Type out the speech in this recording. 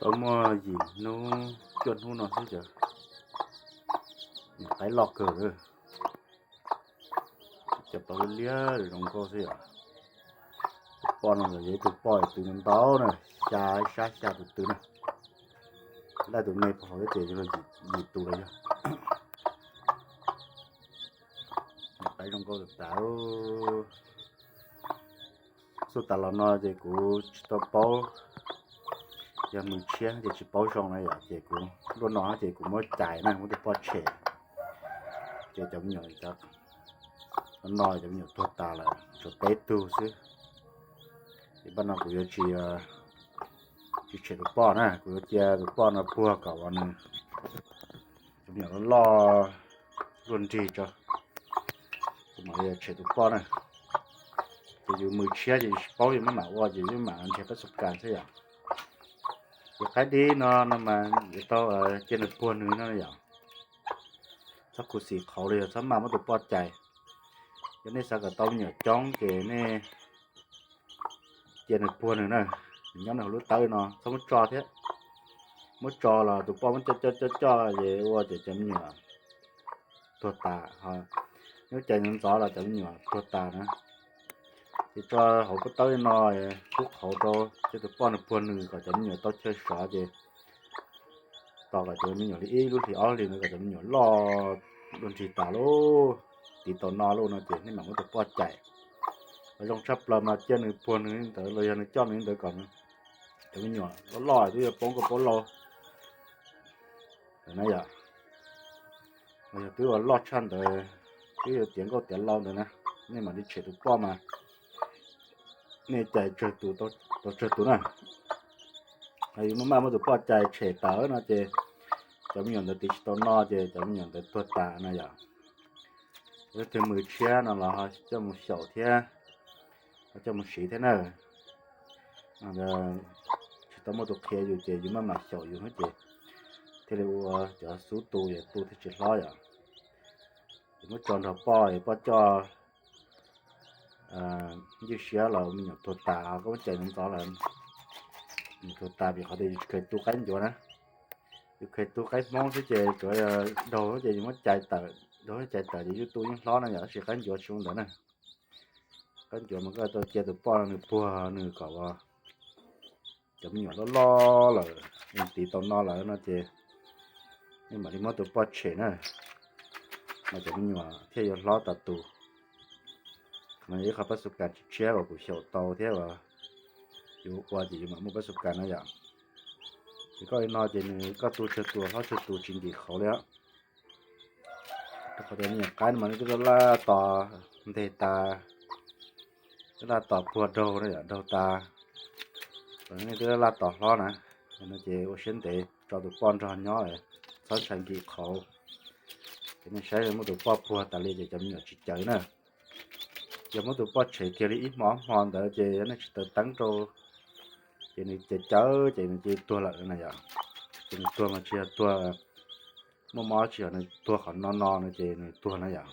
Tau muaj yim hnub cuaj hnub no xwb ces niam qaib loj kawg, cov plaub liab zoo nkauj xwb yom. Tus poj no yog ib tug poj tw ntau na, xya sab xya tus tw na. Laj tus me pov hauv ces yog yim tus los yog. Niam qaib zoo nkauj tas tas. Xub tas los no ces kuv tsis tau paub, yog mws tshiab ces tsis paub zoo na yom, ces kuv luaj no ces kuv muab cais na, muab tus poj tshem, ces cov me nyuam no cov me nyuam tuag tas lawm, tshuav peb tug xwb. Ces paj no kuv yuav tsis, tsis tshem tus poj na, kuv yuav cia tus poj no puag kom uas nws cov me nyuam loj loj luaj nrig tso, kuv mam li tshem tus poj na. Ces yus mws tshiab ces yus tsis paub, yus maj mam ua ces yus mam nrhiav pab xu kas xwb yom. Tus qaib dib no no mas yuav tau cia nws puag nws no yom. Txhob khuv xim qhauv li, yog txhob maj muab tus poj cais. Yog nej xav kom tau me nyuam coob ces nej cia nws puag nws na, nws nyob nws hauv lub tawb no txhob muab tso thiab. Muab tso los tus poj muab coj coj coj coj ces ua ces cov me nyuam tuag tas, ho nyob cais ntxov ntxov los cov me nyuam tuag tas na. Ces tso hauv lub tawb no, kub qhauv rau, cia tus poj nws puag nws kom cov me nyuam tau chaw sov ces tos kom cov me nyuam li ib lub hlis ob hlis ntawd kom cov me nyuam loj luaj nrig tas lawm, tiv tau no lawm no ces nej mam muab tus poj cais. Ho zoo tshaj plaws mas cia nws puag nws li ntawd los yog nws coj nws li ntawd kom cov me nyuam loj loj twb yuav poob koj paub lauj. Ntawd na yom. Los yog twb ua loj tshaj ntawd, twb yuav tiav nkauj tiav lau ntawd na, nej mam li tshem tus poj mas nej cais tsawg tus tau tsawg tus na. Ho yus muaj maj muab tus poj cais tshem tawm no ces cov me nyuam ntawd tiv tsis tau no ces cov me nyuam ntawd tuag tas na yom. Leej twg mws tshiab no los ho coj mus xyaum thiab, ho coj mus siv thiab na. Tsis tau muaj tus qhia yus ces yus maj mam xyaum yus xwb ces thiaj li ua cov xub tu, yus tu thiaj tsis hlob yom. Ces muab tso nrog poj, poj coj ywj siab los me nyuam tuag tas, koj muab cais ntxov ntxov los me nyuam tuag tas, vim qhov tias yus tsis kheev tu qaib ncuav na. Yus kheev tu qaib Hmoob xwb ces tsuav daug ces yus muab cais tawm, daug cais tawm ces yus tu yeej hlob na yom, tab sis qaib ncuav tsis zoo ntawd na. Qaib ncuav mas koj tau cia tus poj nws puag nws kom uas cov me nyuam loj loj lawm, tiv tau no lawm no ces nej mam li muab tus poj tshem na, mas cov me nyuam thiaj yuav hlob tas tus. Qhov no yog ib qho pab xu kas tshiab tshiab uas kuv xyaum tau thiab uas yus ua ces yus mam muaj pab xu kas na yom. Ces koj li no ces nws koj tu tsawg tus hlob tsawg tus tsis nkim qhauv li. Rau qhov tias me nyuam qaib no mas nws twb laj laj tos nteg tas, twb laj tos puag daug na yom, daug tas, nej twb laj laj tos hlob na. No ces ua siab ntev tso tus poj nrog nyob, txhob ntshai nkim qhauv. Ces nej saib muab tus poj puag tas li ces cov me nyuam tsis cawv na. Yog muab tus poj tshem kiag li ib hmo ob hmo ntawd ces yog nej tsis taws teeb rau ces nws cawv cawv ces nws cia li tuag lawm na yom. Ces nws tuag mas tsis yog tuag muaj mob, tsis yog nws tuag qhov no no no ces nws tuag na yom.